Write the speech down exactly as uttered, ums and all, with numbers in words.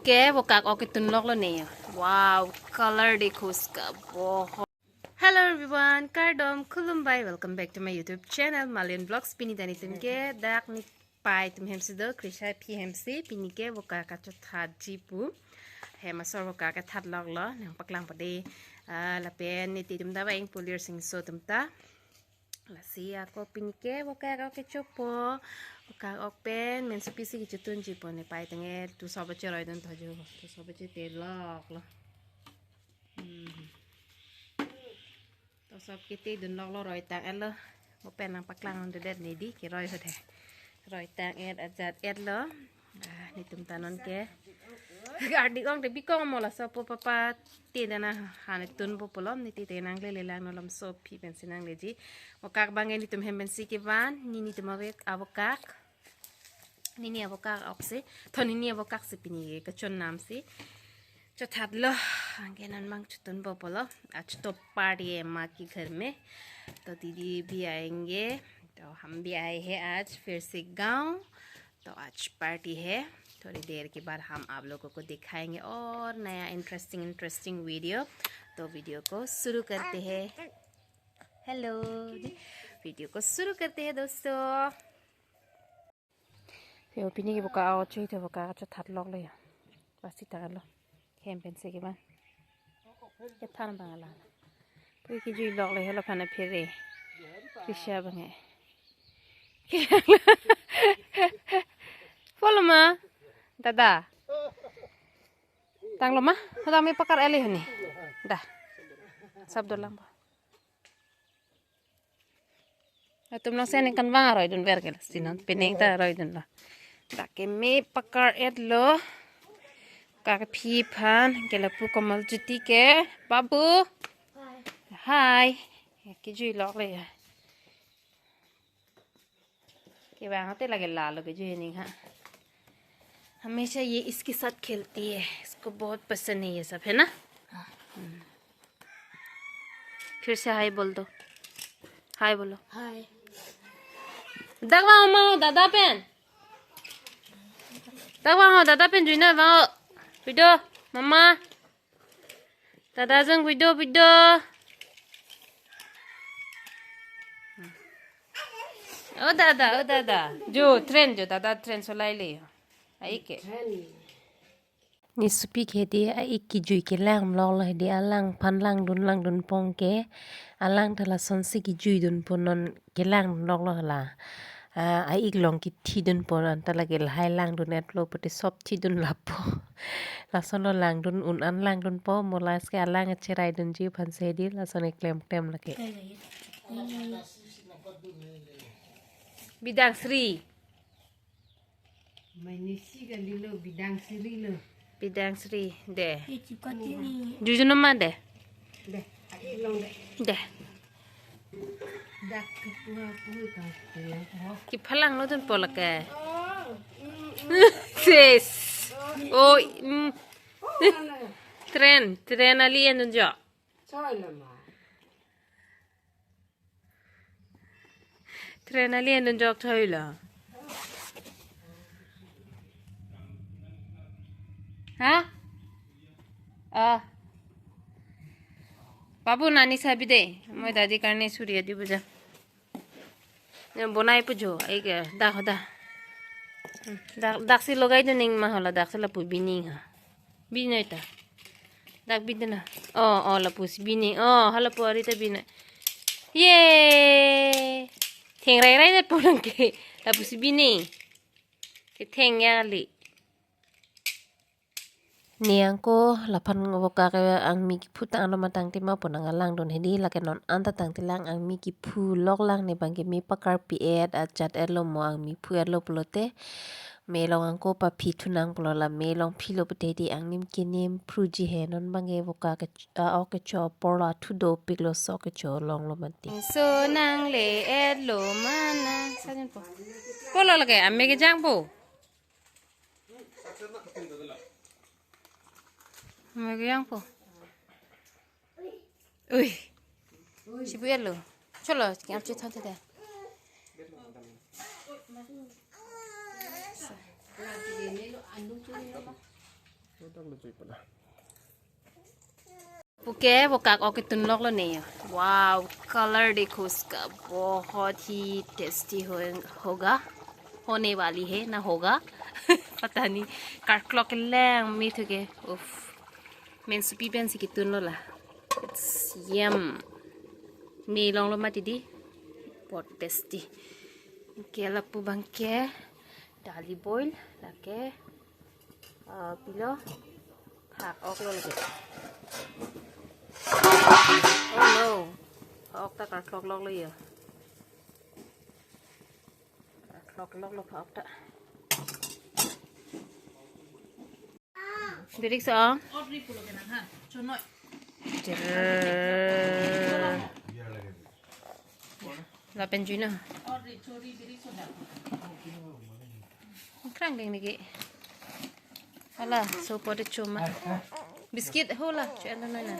Ke, vokak ok ketunloklo ne. Wow, color dekho uska, bahut. Hello everyone, kardom, khulumbai, welcome back to my YouTube channel, Malin Vlogs. Pini ta netum ke dak nepei atum hemsi do, Krisha aphi hemsi, pini ke vokak kachothatji pu. Hem asor vokak kathatloklo, nangpaklangpo dei. Ah, lapen nelitum ta vang-ikpo Lirsingso atum ta. Lasi ako pini ke vokak ok kechopo. Vokak ok pen, Mensopi si kechotunji pu nepei tangte, tu sob cheroidun tho jo, tu sob cheteloklo. Hmm. To sob ketedunloklo, roitang-etlo. Mo pen nangpaklangdundet ne dei, keroi ho dei. Roitang-et, ajat-etlo. Ah, netum ta non ke. Ardi ong te bikong mo laso po papa te dana han tunpo pulo, ne te te nanglele lang, non lam sopi pensi nangleji. Vokak abang ke netum hem pensi kevan, ne netum ave avokak. Nini avokak oksi, to nini avokak si pini kachonnamsi chothatlo, anke non abang chotunpo pulo. आज तो पार्टी है माँ के घर में, तो दीदी भी आएंगे, तो हम भी आए हैं आज फिर से गाँव। तो आज पार्टी है, थोड़ी देर के बाद हम आप लोगों को दिखाएंगे और नया इंटरेस्टिंग इंटरेस्टिंग वीडियो। तो वीडियो को शुरू करते हैं। हेलो, वीडियो को शुरू करते हैं दोस्तों। Yo, pini ke vokak ok choi te, vokak kachothatloklo ya. Pasi ta lo. Hem pensi kevan. Kethan abang la. Pu kejuiloklo, helo aphan aphere. Krisha abang ke. Follow ma. Dada. Tanglo ma. Hodang me pakar eli honi. Dah. Sab dolang ba. Atum long sen kan vang aroidun ver ke la, sinon pining ta aroidunlo. Dak ke me pakar-etlo. Vokak aphi aphan ke lapu Komal Jyoti ke. Babu. Hi. Ya, kejuiloklo ya. Kevang te lake lalo kejui ning ha. हमेशा ये इसके साथ खेलती है, इसको बहुत पसंद है ये सब, है ना? हम्म। फिर से हाय बोल दो, हाय बोलो। Hi. Dak vang ma dada pen. Dak vang dada pen juina vang. Video, mama. Dada jeng video, video. Oh dada, oh dada. Jo train jo, dada train solai le. A-ik ke. Mensopi ke dei a-ik kejui kelangdunloklo dei, alangphan langdun langdunpo ke. Alang ta lasonsi kejuidunpo, non kelangdunloklo la. Ah, a-ik along kethidunpo, anta lake lahai langdun-etlo pute sob thidun lapu. Lasonlo langdun, un an langdunpo, mo lasi ke alang cheraidunji aphansi dei, lason ke klemklem lake. Bidang Sri. Mainisi kali lo, Bidang Sri lo. Bidang Sri, dei. Jujun nama dei. Dei, a-ik along dei. Dei. Dak kepu kepu ka. Kephalanglo dunpo lake. Oh, mm, mm. Sis. Oh, mm. Oh, no, no. Train, train ali endunjok. Choi lo ma. Train ali endunjok thoi lo. Ha? Ah. Babu nani sabi dei. Moi dadi karne suri adi buja. Bonai pujo. Ai ke dak dak. Hmm, dak daksi logaidun ning ma hala, daksi lapu bining ha. Binai ta. Dak bidena. Oh, oh, lapusi bining. Oh, halapu ari ta binai. Ye. Thengrairai det pulang ke. Lapusi bining. Ketheng ya kali. Ne ako laphan vokak ke angmi kephu tanglo ma tangte ma pu nangalangdun hedi, lake non anta tangte lang angmi kephu loklang ne abang ke me pakarpi-et, ajat-etlo mo angmi phu-etlo pulote. Me along ako paphi thunang pulo, la me along philo pute dei angnim kenem phruji he, non abang ke vokak ke, ah, ok kecho apor lo, athu dopiklo, sok kecho longlo mati. So nangle-etlo mana. Sajun po. Pulo lake, ame kejangpo. Ame kejangpo. Ui. Sibu-etlo. Cholo, kiyam chithon te. Puke, वो काट के तून लोग लो नहीं है। Wow, color देखो इसका, बहुत ही tasty हो, होगा, होने वाली है ना होगा, पता नहीं। Karklok lang me thuke. Uff. Men supi pen si kitun lo la. It's yum. Me longlo mati di. बहुत tasty. Ke lapu abangke dali boil lake. Ah, pilo. Phak-ok lo lake. Oh no. Phak-ok ta karklok lok lo ya. Karklok lok lo phak-ok ta. Birik so. Jer. Lapen juina. Krang ding niki. Hala, sopo de chuma. Biscuit hola, chu ando na na.